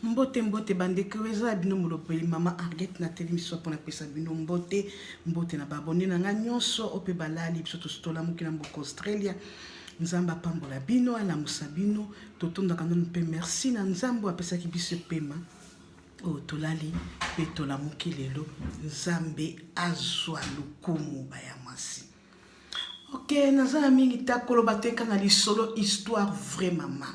Mbote mbote bandeko, eza ya bino molopeli mama Argette na telemiso mpo napesa bino mbote mbote na baabone na ngai nyonso oyo mpe balali biso tosi tolamuki na mboka Australia. Nzambe apambola bino, alamusa bino. Totondaka nano mpe merci na Nzambe oyo apesaki biso epema oyo tolali mpe tolamuki lelo. Nzambe azwa lokumu baya mwasi. Ok, naza na mingi ta koloba te kaka lisolo histoire vrai mama.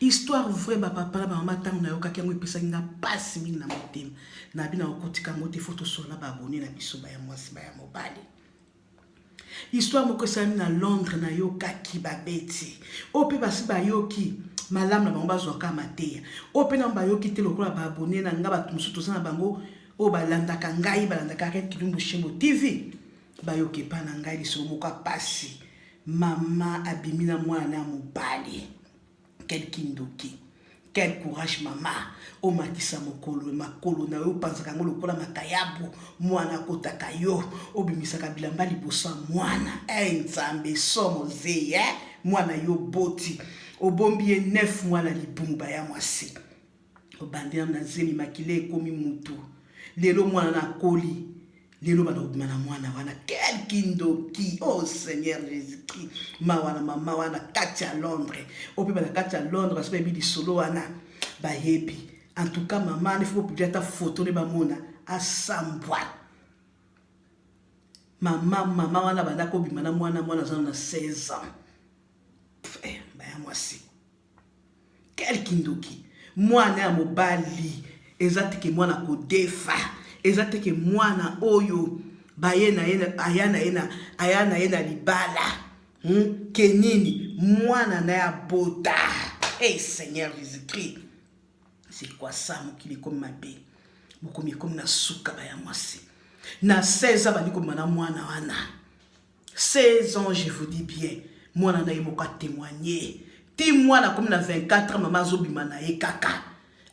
Histoire vraie ba papa na ba mama tango nayokaki yango epesaki nga pasi mingi na motema. Nabi na kotika yango te faut tosolola na ba abonne na biso ba ya mwasi ba ya mobali. Histoire moko esalami na Londres nayokaki babeti oyo mpe basi bayoki malamu na bango bazwaka mateya oyo mpe nano bayoki te lokola ba abonne na nga bato mosusu toza na bango oyo balandaka ngai balandaka Red Kilumbu Shembo TV bayoki epai na ngai lisolo moko ya pasi Mama abimi na mwana na ya mobali. Quel kindoki. Quel courage mama. Omatisa mokolo makolo na yo opanzaka yango lokola makayabu. Mwana akotaka yo. Obimisaka bilamba liboso ya mwana. Eh Nzambe somo zeyi eh. Mwana yo oboti. Obombi ye 9 mois na libumu baya mwasi. Obandi nanu na zemi makila ekomi mutu. Lelo mwana na akoli. Lelo banda kobima na mwana wana. Quel kindoki! Oh Seigneur Jesus-Christ. Mawa na mama wana kati ya Londres. Oyo pe na kati ya Londres basi bayebi lisolo wana. Bayebi. En tout cas mama il faut publier ata photo ne bamona asambwa. Mama mama wana banda kobima na mwana mwana aza na 16 ans. Eh, baya mwasi. Quel kindoki? Mwana ya mobali eza te ke mwana kodefa, eza te ke mwana oyo baye na ye aya na ye na aya na ye na libala Ke nini mwana na ya bota. Hey Seigneur Jésus-Christ, c'est quoi ça? Mokili ekomi mabe, bokomi ekomi na suka baya mwasi na 16 ans bandi kobima na mwana wana. 16 ans, je vous dis bien, mwana na ye moko atémoigne ti mwana akomi na 24 ans, mama azobima na ye kaka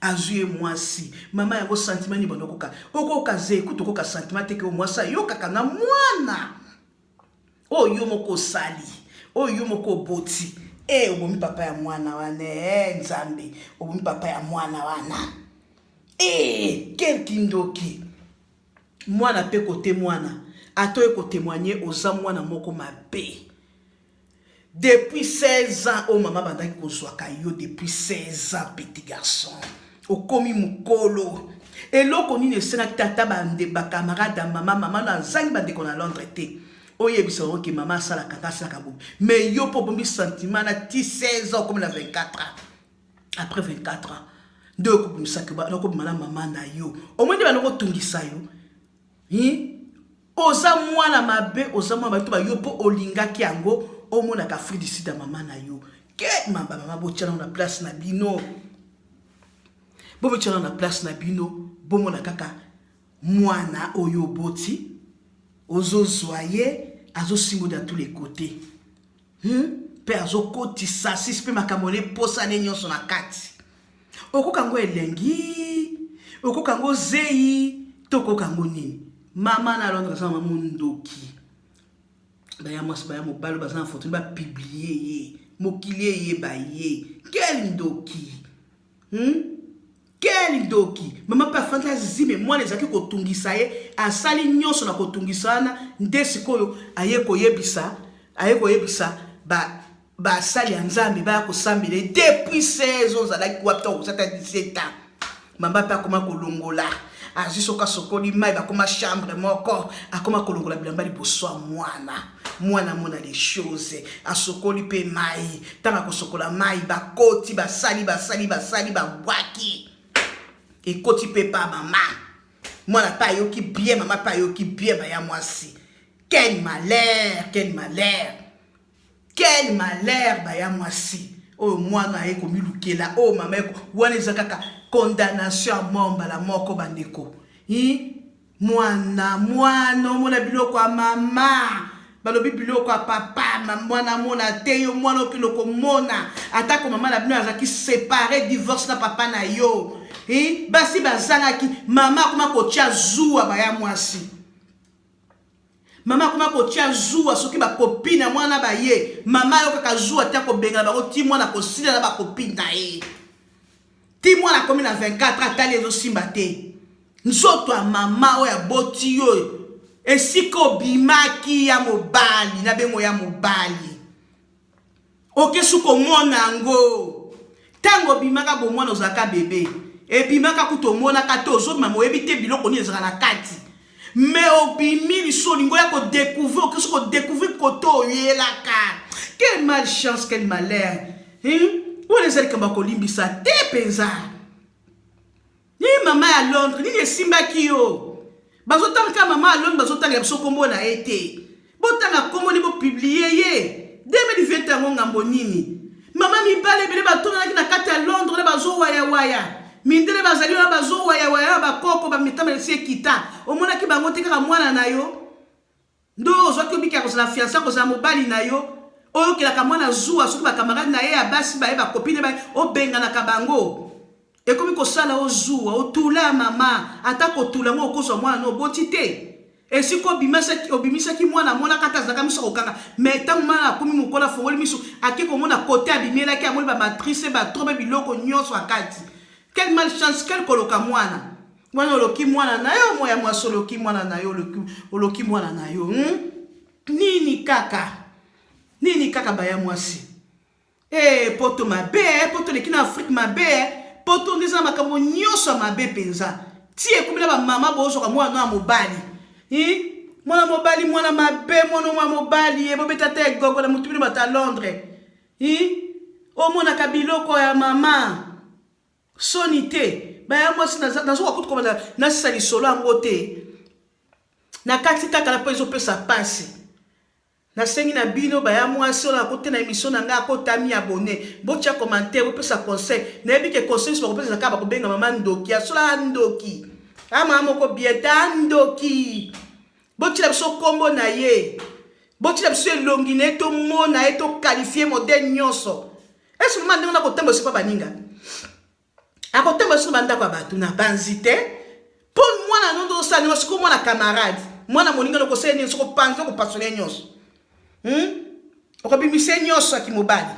azwi ye mwasi. Mama yango sentiment nini banda okoka okoka ze kutu okoka sentiment te ke mwasi ayokaka na mwana oyo yo moko osali, oyo yo moko oboti. E obomi papa ya mwana wana. E Nzambe, obomi papa ya mwana wana. E quel kindoki! Mwana pe kote mwana ata oye ko temoigner oza mwana moko mabe depuis 16 ans oyo mama abandaki kozwaka yo depuis 16 ans petit garçon okomi mokolo eloko nini esengaki tata bande ba camarade ya mama mama na azangi bandeko na Londres te oyebisa bango ke mama asalaka nga asalaka boye mais yo mpo obombi sentiment na ti 16 ans okomi na 24 ans après 24 ans nde okobimisaka nakobima na mama na yo omoni bana kotungisa yo hi oza mwana mabe oza mwana mabe to bayo mpo olingaki yango omonaka Afrique du Sud ya mama na yo ke mamba mama botyana na place na bino bomityana na place na bino bomona kaka mwana oyo oboti ozozwa ye azosimbo dans tous les côtés Mpe azokotisa sisi mpe makambo na eposa ne nyonso na kati. Okoka yango elengi, okoka yango zeyi, to okoka yango nini? Mama na Londres aza mama mondoki. Baya mwasi baya mobali baza na foto ba publier ye. Mokili eyeba ye. Quel ndoki! Quel ndoki! Mama mpe afandi azime mwana ezalaki kotungisa ye, asali nyonso na kotungisa wana nde sikoyo aye koyebisa aye koyebisa ba basali ya Nzambe baya kosambela ye depuis 16 ans ozalaki wapi ntango okosata 17 ans mama mpe akoma kolongola azwi soki asokoli mai bakoma chambre moko akoma kolongola bilamba liboso ya mwana mwana amona les choses asokoli mpe mai ntango akosokola mai bakoti basali basali basali babwaki ekoti mpe pa mama mwana mpe ayoki bien mama mpe ayoki bien baya mwasi. Quel malheur, quel malheur, quel malheur baya mwasi oyo mwana aye komilukela oyo mama wana eza kaka condamnation ya mort mbala moko bandeko. Hi mwana mwana omona biloko ya mama balobi biloko ya papa mwana amona te yo mwana okende komona atako mama na bino azalaki séparé divorce na papa na yo. Hi basi bazangaki mama akoma kotia zuwa baya mwasi mama akoma kotia zuwa soki bakopine ya mwana baye mama ayokaka zuwa te akobengana bango ti mwana kosila na bakopine na ye. Ti mwana akomi na 24 atali ezosimba te. Nzoto ya mama oyo aboti yo esika obimaki ya mobali na bengo ya mobali okesi komona yango ntango obimaka bomwana ozalaka bebe ebimaka kutu omonaka te ozobima moyebi te biloko nini ezalaka na kati me obimi lisusu olingi oya kodecouvrir okesi kodecouvrir kote oyelaka. Quelle malchance, quel malheur, hein? Wana eza likambo ya kolimbisa te mpenza. Nini mama ya Londres, nini esimbaki yo? Bazotanga kaka mama ya Londres, bazotangela biso nkombo na ye te. Botanga nkombo ni bopublie ye. 2020 yango ngambo nini? Mama mibale ebele batondanaki na kati ya Londres na bazowayawaya. Mindele bazali wana bazowayawaya na bakoko bamitama esi ekita. Omonaki bango te kaka mwana na yo? Nde oyo ozwaki obiki ya kozala fiance, kozala mobali na yo. Oyokelaka mwana zuwa soki bakamarade na ye ya basi baye bakopine baye obenganaka bango. Ekomi kosala yo zuwa, otula mama, ata kotula yango okozwa mwana no oboti te. Esika obimisaki, obimisaki mwana amonaka ata azalaka miso kokanga, mais ntango mwana akomi mokolo afongoli miso ake komona kote abimelaki, amoni ba matrice ba trobe biloko nyonso akati. Quelle malchance, quel koloka mwana. Mwana oloki mwana na yo, moya mwasi oloki mwana na yo, oloki, oloki mwana na yo. Nini kaka? Nini kaka baya mwasi? Eh, poto mabe, eh, poto eleki na Afrique mabe, eh. Poto nde eza na makambo nyonso ya mabe mpenza. Ti ekomi na bamama bozwaka mwana ya mobali. Eh? Mwana mobali, mwana mabe, mwana mwa mobali, eh, bobeta te egogo na mutu bino bato ya Londres. Eh? Omonaka biloko ya mama. Soni te. Baya mwasi nazoka kutu kobanda nasisa lisolo yango te. Na kati kaka na mpo ezopesa pasi. Nasengi na bino baya mwasi oyo akoti na emission na ngai akota mi abonne botia commentaire bopesa conseil nayebi ke conseil nyonso bakopesa kaka bakobenga mama ndoki asola ndoki a mama moko bien te ndoki botiela biso kombo na ye botiela biso elongi na ye tomona ye tokalifie modele nyonso esi mama ndenge nakotambola sopa baninga akotambola biso na bandako ya bato na banzi te mpo mwana no nde osala nini sikoyo mwana camarade mwana moninga nokosala nini soko panzi okopasola ye nyonso, Okobimisa ye nyonso ya kimobali.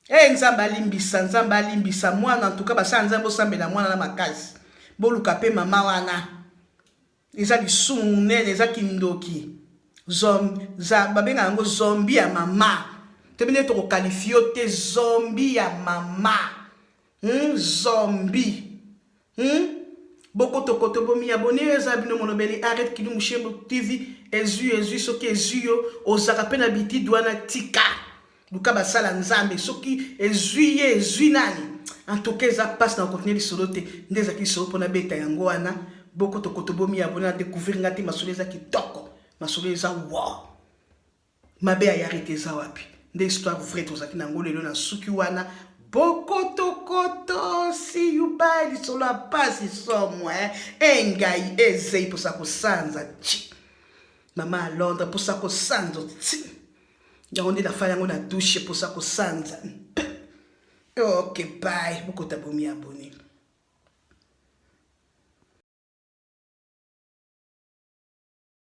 E Nzambe alimbisa, Nzambe alimbisa mwana. Ntuka basala Nzambe, osambela mwana na makasi, boluka mpe mama wana. Eza lisumu monene, eza kindoki. Babenga yango zombi ya mama. Toyebi ndenge tokokalifie yo te, zombi ya mama, Zombi, Bokotokoto bomi abonne eza bino molobeli Arrête Kilumbu Shembo TV ezui ezui soki ezui yo ozaka pe na bitide wana tika luka basala Nzambe soki ezui ye ezui nani en tout cas eza passe na continuer lisolo te nde ezaki lisolo pona beta yango wana bokotokoto bomi abonne na découvrir nga te masolo eza kitoko masolo eza wow. Mabe ya Yarite eza wapi? Nde histoire vraie tozalaki na yango lelo na suki wana bokotokoto see you bye lisolo ya pasi somo eh? Engai ezei mposa kosanza ti mama ya Londres mposa kosanza ti yango nde nafali yango na douche mposa kosanza. Ok bye, bokota bomi abonne.